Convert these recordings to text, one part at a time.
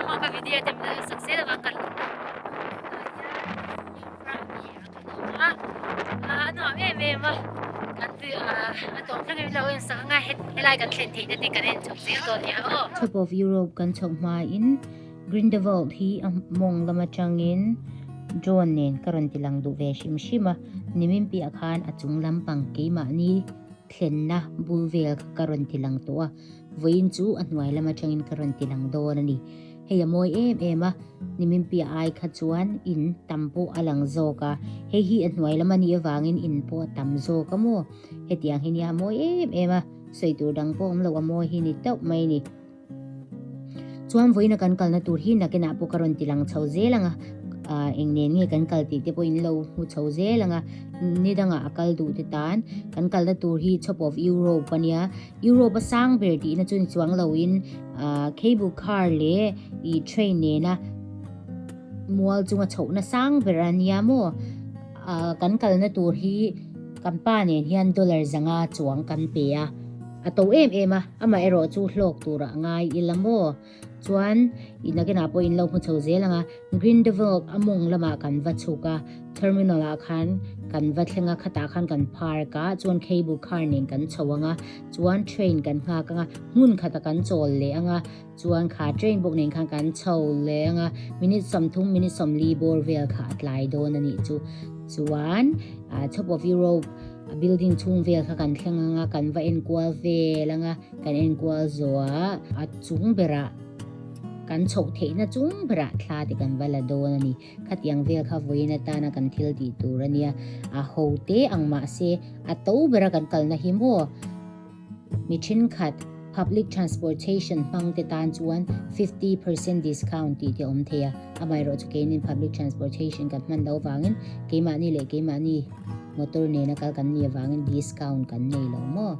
maw ka video te min lo en sak zel avang ka lawm a tunah hian Jungfrau tih ah kan awm a a nuam em em a kan a tawp thleng in min lo en sak anga helai kan thlen theihna te kan en chho zel dawn nia aw. Top of Europe kan chhoh hmain Grindelwald hi a mawng lam atangin drone nen ka rawn ti lang duh ve hrim hrim a, nimin piah khan a chung lampang keimahni thlenna bul vel kha ka rawn ti lang tawh a, vawiin chu a hnuai lam atangin ka rawn ti lang dawn a ni. Hei a mawi em em a, nimin piah ai kha chuan in tam pawh a lang zawk a, hei hi a hnuai lam a nih avangin in pawh a tam zawk a maw? Hetiang hi nia a mawi em em a, sawi tur dang pawh awm lo a mawi hi ni tauh mai a ni. Chuan vawiina kan kalna tur hi nakinah pawh ka rawn ti lang chho zel ang a, ah eng nen nge kan kal tih te pawh in lo hmu chho zel ang a, ni dangah a kal duh te tan kan kalna tur hi Top of Europe a nia, Europe a sang ber tihna chu ni chuang loin ah cable car leh ih train nena mual chunga chhohna sang ber a nia maw, ah kan kalna tur hi kan pa nen hian dollar zanga chuang kan pe a. A to em em a, amaherawh chu hlawk turah ngai ila maw? Chuan i nakinah pawh in lo hmu chho zel ang a, Grindelwald a mawng lamah kan va chhuk a, terminal ah khan kan va thleng a, khatah khan kan park a, chuan cable car nen kan chho ang a, chuan train kan nghak ang a, hmun khatah kan chawl leh ang a, chuan kha train bawk nen khan kan chho leh ang a, minute 30 minute 40 bawr vel kha a tlai dawn a nih chu. Chuan Top of Europe A building chhung vel kha kan thleng anga kan va enkual vel anga kan enkual zawh a chung berah kan chhoh theihna chung berah thla te kan va la dawn a ni. Khatiang vel kha vawiin atana kan thil tih tur a nia. A ho te ang mahse a to bera kan kalna hi maw mi thenkhat public transportation hmang te tan chuan 50% discount tih te awm thei a. Amaherawhchu keinin public transportation kan hman loh avangin keimahni leh keimahni motor nena kal kan nih avangin discount kan nei lo maw?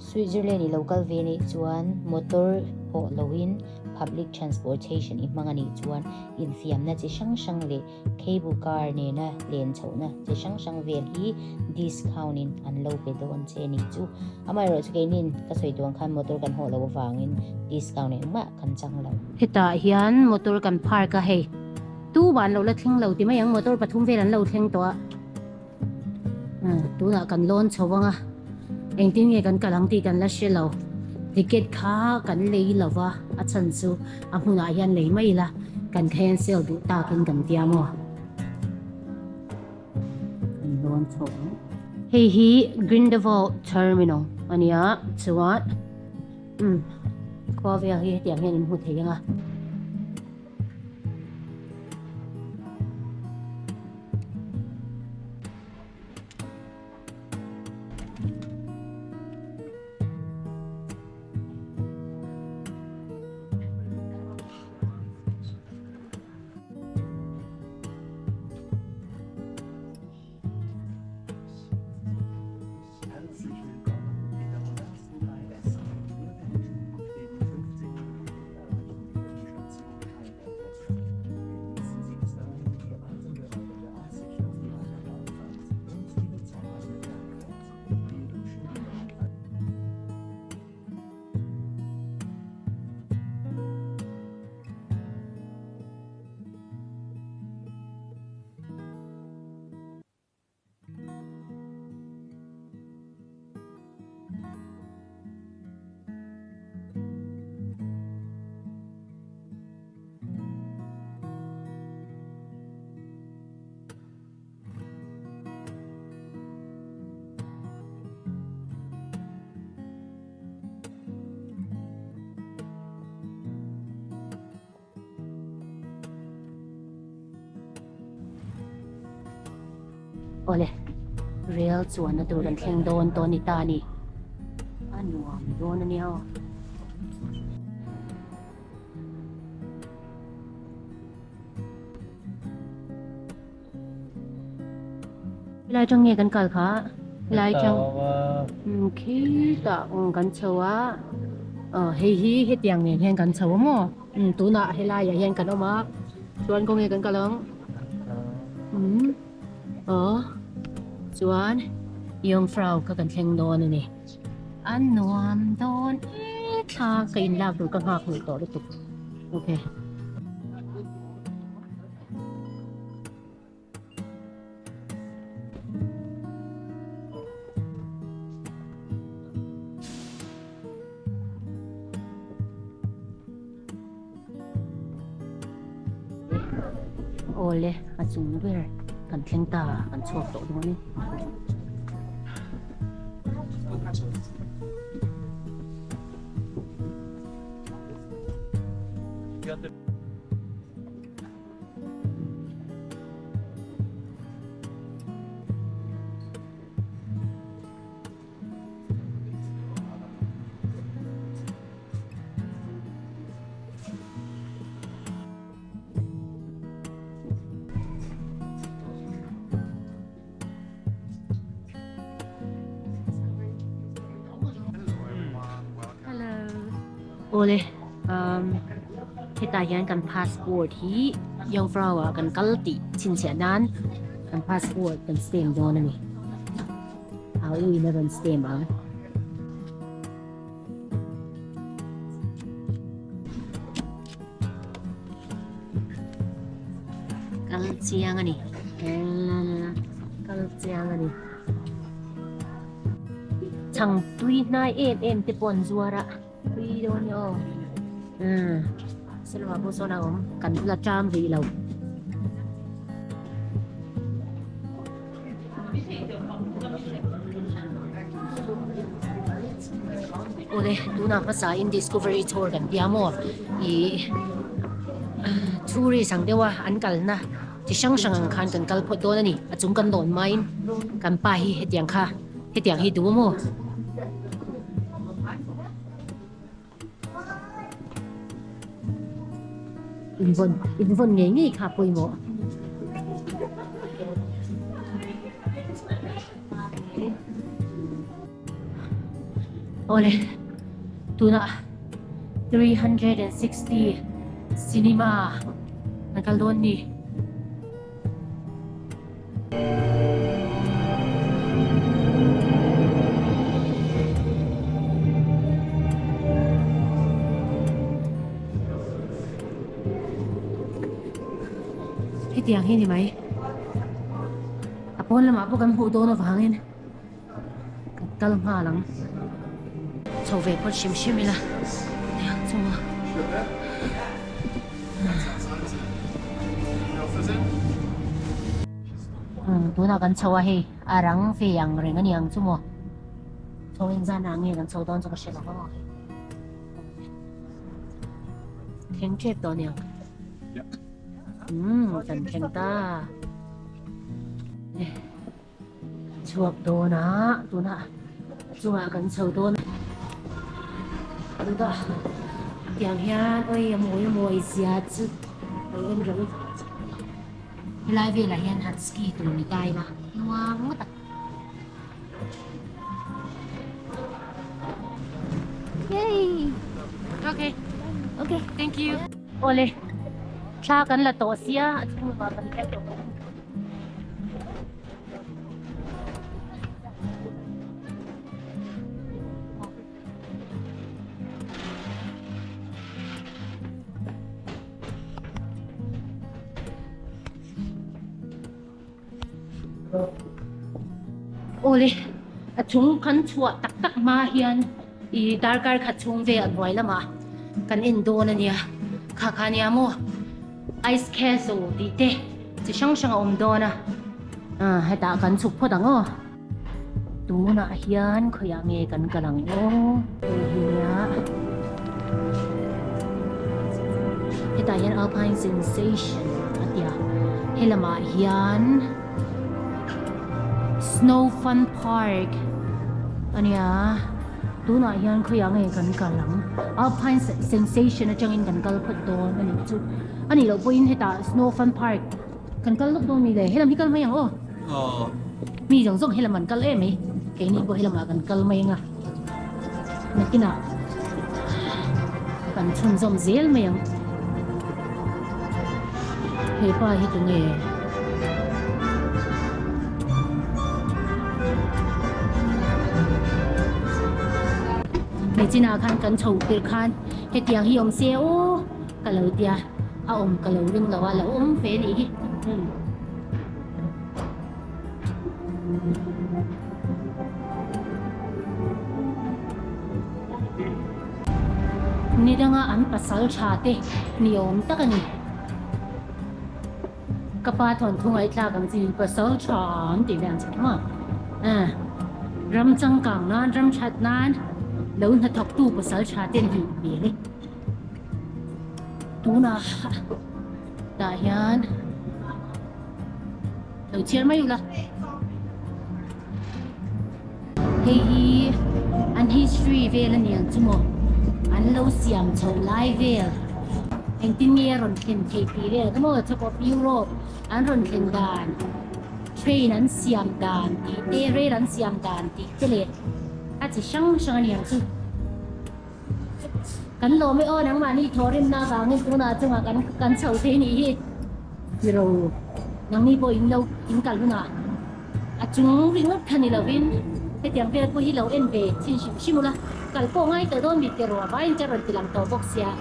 Switzerland i lo kal ve nih chuan motor pawh loin public transportation i hmang a nih chuan infiamna chi hrang hrang leh cable car nena len chhohna chi hrang hrang vel hi discount in an lo pe dawn che nih chu. Amaherawhchu keinin ka sawi tuang khan motor kan hawh loh avangin discount engmah kan chang lo. Hetah hian motor kan park a hei tu ban lo la thleng lo ti mai ang motor pathum vel an lo thleng tawh a. Tunah kan lawn chho ang a, engtin nge kan kal ang tih kan la hre lo. Ticket kha kan lei lo va, a chhan chu a hmunah hian lei mai ila kan cancel duh takin kan tia maw. Kan lawn chho ang. Hei hi Grindelwald Terminal a nia, chuan umm khua vel hi hetiang hian in hmu thei ang a. Awle, rel chuanna tur kan thleng dawn tawh a ni ta a ni. A nuam dawn a nia aw. Helai atang nge kan kal kha? Helai atang khitah kan chho a, hei hi hetiang nen hian kan chho a maw? Tunah helaiah hian kan awm a, chuan kawng nge kan kal ang? Aw chuan Jungfrau kha kan thleng dawn a ni. A nuam dawn e thla ka inlak tur ka nghak hmuh tawh lutuk. Okay. Awle a chung ber kan thleng ta kan chhuak tawh dawn e. Awle um hetah hian kan passport hi Jungfrau ah kan kal tih chhinchhiah nan kan passport kan stamp dawn a ni. A u in a rawn stamp ang. Kal chiang a ni. Kal chiang a ni. Chhang tui hnai em em te pawh an zuar a. Tui dawn ni aw. Umm Selma pawh sawn a awm. Kan la ṭam rih lo. Awle tunah hmasa in Discovery chhawr kan tia maw ih tourist ang deuha an kalna chi hrang hrang ang khan kan kal phawt dawn a ni a chung kan lawn hmain kan pa hi hetiang kha hetiang hi duh maw. Invawn invawn ngei ngei kha pawimawh. Awle tunah 360 cinema an kal dawn ni. Hetiang hi ni mai. A pawn lamah pawh kan hmuh dawn avangin kan kal nghal ang. Chho ve phawt hrim hrim ila tiang chu. Tunah kan chho a hei a rang ve ang reng a ni ang chu maw. Chho engzan ah nge kan chho dawn chu ka hre lo ang aw. Thleng tep tawh a ni ang. Umm kan thleng ta. Chhuak dawn a tunah a chungah kan chho dawn a tunah tiang hian awi a mawi a mawi zia chu lo en rawh u helai velah hian han ski tur ni ta ila nuam ngawt a. Yay! Okay. Okay. Thank you. Awle thla kan la tawh sia a chhung lamah kan kal tawh. Awle, a chung kan chhuah tak tak hma hian i darkar khat chhung vel a hnuai lamah kan en dawn a nia. Kha kha nia maw? Ice castle tih te chi hrang hrang a awm dawn a, hetah kan chhuk phawt ang aw. Tunah hian khawiah nge kan kal ang aw? Hei hi nia. Hetah hian Alpine Sensation a ti a, helamah hian Snow Fun Park a nia. Tunah hian khawiah nge kan kal ang? Alpine Sensation atangin kan kal phawt dawn a nih chu. A nih loh pawhin hetah Snow Fun Park kan kal lawk dawn mi le? Helam hi kal mai ang aw. Mi zawng zawng helam an kal em mai. Keini pawh helamah kan kal mai ang a. Nakinah kan chhunzawm zel mai ang. He pa hi tunge? Hmeichhinah khan kan chho tirh khan hetiang hi awm se aw ka lo tia a awm ka lo ring lo a lo awm ve anih hi. Ni danga an pasal tha te ni awm tak a ni. Ka pa thawnthu ngaihthlak ang chi pasal tha an tih ve ang chi maw? Ram changkang nan, ram that nan lo hnathawktu pasal tha te an hmuh hmel e. Tunah tah hian lo chhiar mai ula. Hei hi an history vel a ni ang chu maw? An lo siam chho lai vel engtin nge a rawn thlen theih tih vel kha maw top of Europe an rawn thlen dan train an siam dan tih te rail an siam dan tih te leh a chi hrang hrang a ni ang chu. Kan lawm e aw nangmahni thawhrimna avangin tunah chungah kan kan chho thei nih hi tiro nangni pawh in lo in kal hunah a chung ringawt kha ni lovin hetiang vel pawh hi lo en ve chin hrim hrim ula kal pawh ngai tawh dawn mi tiro a vaiin che rawn ti lang tawh bawk sia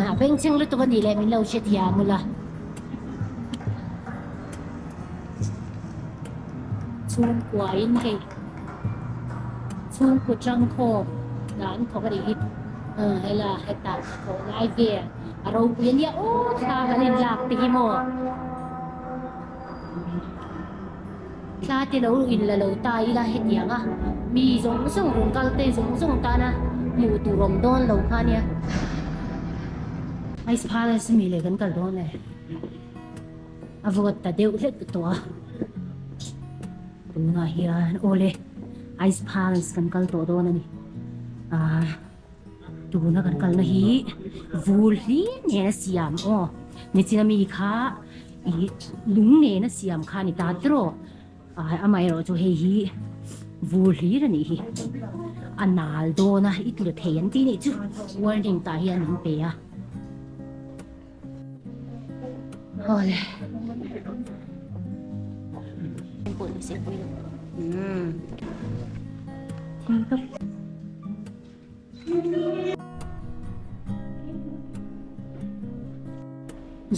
a bengchheng lutuk a nih leh min lo hrethiam ula. Chhungkuain hei chhungkaw changkhawm dan thawk a nih hi hela hetah thawh lai vel a ropui a nia aw thla kan in lak te hi maw thla te lo in la lo ta ila hetiang a mi zawng zawng rawn kal te zawng zawng tana hmuh tur awm dawn lo kha nia Ice Palace ami leh kan kal dawn e. A vawt ta deuh hlek tawh a, tunah hian awle ice palace kan kal tawh dawn a ni ah tuna kan kalna hi vur hlir nena siam aw nichina mi kha ih lung nena siam kha a ni ta tiraw ah amaherawh chu hei hi vur hlir a nih hi a nal dawn a i tlu thei an tih nih chu warning tah hian min pe a. Awle.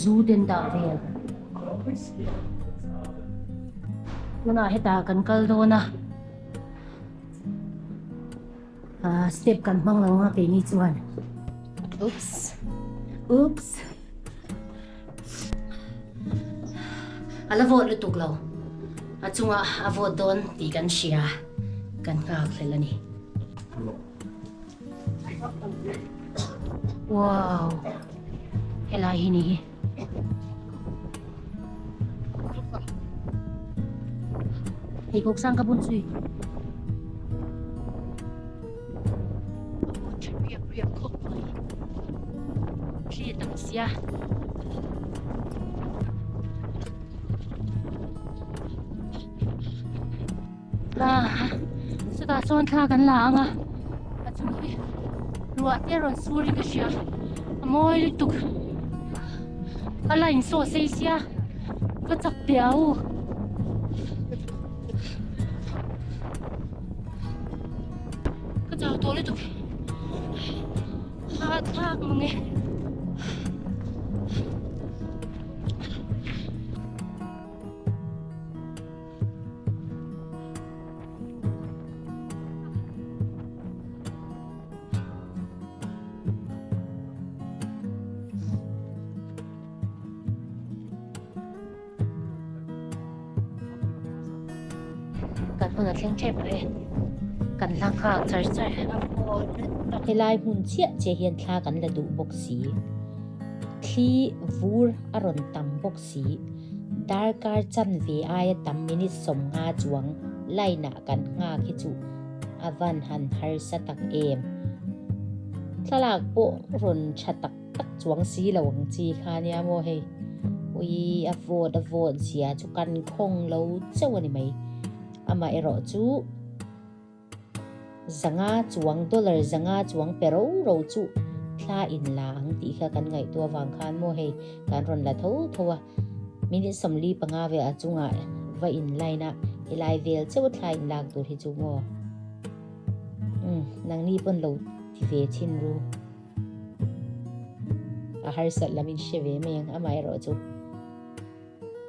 Zu ten dah vel. Tunah hetah kan kal dawn a. Ah step kan hmang lo nga keini chuan. Oops. Oops. A la vawt lutuk lo. A chungah a vawt dawn tih kan hria. Kan nghak hlel a ni. Wow. Helai hi ni hi. Pheikhawk sang ka bun zui. A tha riak riak khawp mai. Thli a tam sia. Ah, chutah chuan thla kan la ang a, a chung hi ruah te a rawn sur in ka hria, a mawi lutuk, a line saw a sei sia, ka chak teh a u. Ka chau tawh lutuk, a thlak mange. Kan hun a thleng tep e kan hla nghak char char Helai hmun chiah che hian thla kan la duh bawk si. Thli vur a rawn tam bawk si. Darkar chanve aia tam minute 50 chuang line ah kan nghak hi chu a van han harsa tak em. Thlalak pawh rawn tha tak tak chuang si lo ang chi kha nia maw hei. Ui a vawt a vawt zia chu kan khawng lo chauh a ni mai. Amaherawh chu Zanga chuang dollar zanga chuang pe ro ro chu thla in la ang tih kha kan ngaihtuah avang khan maw hei kan rawn la tho tho a, minute 45 vel a chungah va in line a helai vel chauh a thla in lak tur hi chu maw umm nangni pawn lo ti ve chhin ru a harsat lam in hre ve mai ang amaherawh chu.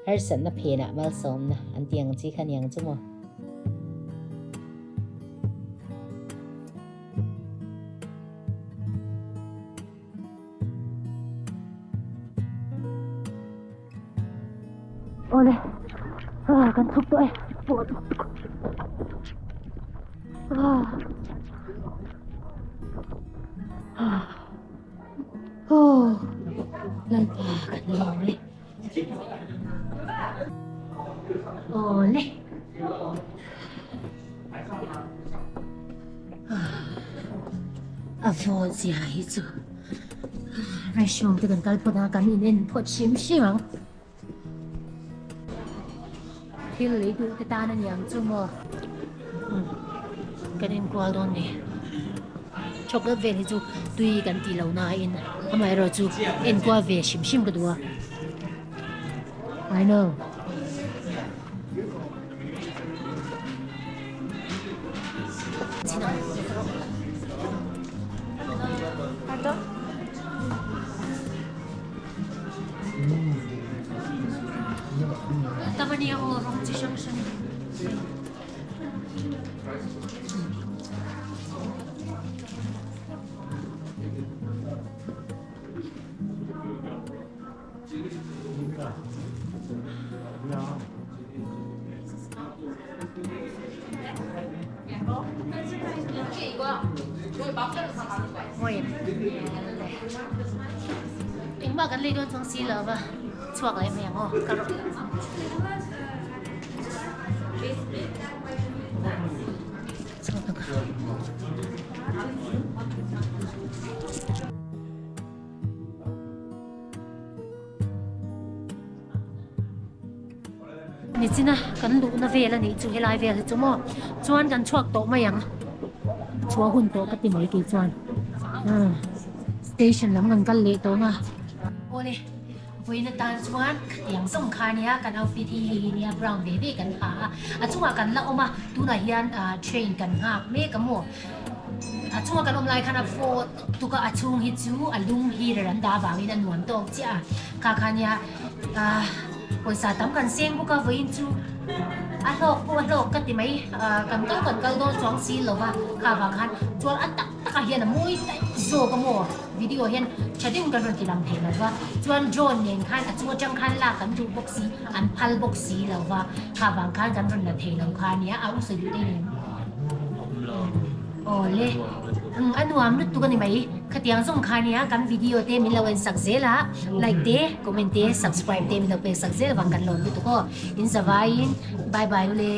Harsatna phenah malsawmna an ti ang chi kha niang chu maw? Awle ah kan chhuk tawh e ah ah aw lalpa kan lawm e awle a vawt zia hi chu restroom te kan kal phawt ang a kan in en phawt hrim hrim ang. Thil lei duh te tan a niang chu maw kan inkual dawn ni chocolate vel hi chu tui kan tih loh nain amaherawh chu enkual ve hrim hrim ka duh a I know. Tam a nia aw rawng chi hrang hrang. Engmah kan lei dawn chuang si lo va chhuak leh mai ang aw ka rawh. Chhuak ang. Nichina kan luhna vel a nih chu helai vel hi chu maw chuan kan chhuak tawh mai ang chhuah hun tawh ka ti mai kei chuan station lam kan kal leh tawh ang a. Awle vawiin atan chuan khatiang zawng kha ania kan outfit hi hei hi nia brown ve ve kan ha a a chungah kan la awm a tunah hian train kan nghak mek a maw. A chunga kan awm lai khan a vawt tuk a, a chhung hi chu a lung heater an dah avangin a nuam tawk chiah a. Kha kha nia ah pawisa tam kan seng bawk a vawiin chu a hlawk pawh a hlawk ka ti mai ah kan kal kan kal dawn chuang si lo va kha vang khan chuan a tak takah hian a mawi daih zawk a maw video hian tha deuhin kan rawn ti lang thei lo va chuan drone nen khan a chung atang khan lak kan duh bawk si an phal bawk si lo va kha vang khan kan rawn la thei lo kha nia a u sawi duh te nen. Awle, a nuam lutuk a ni mai. Khatiang zawng kha nia kan video te min lo en sak zel a, like te, comment te, subscribe te min lo pek sak zel avang kan lawm lutuk aw. In zavaiin bye bye ule.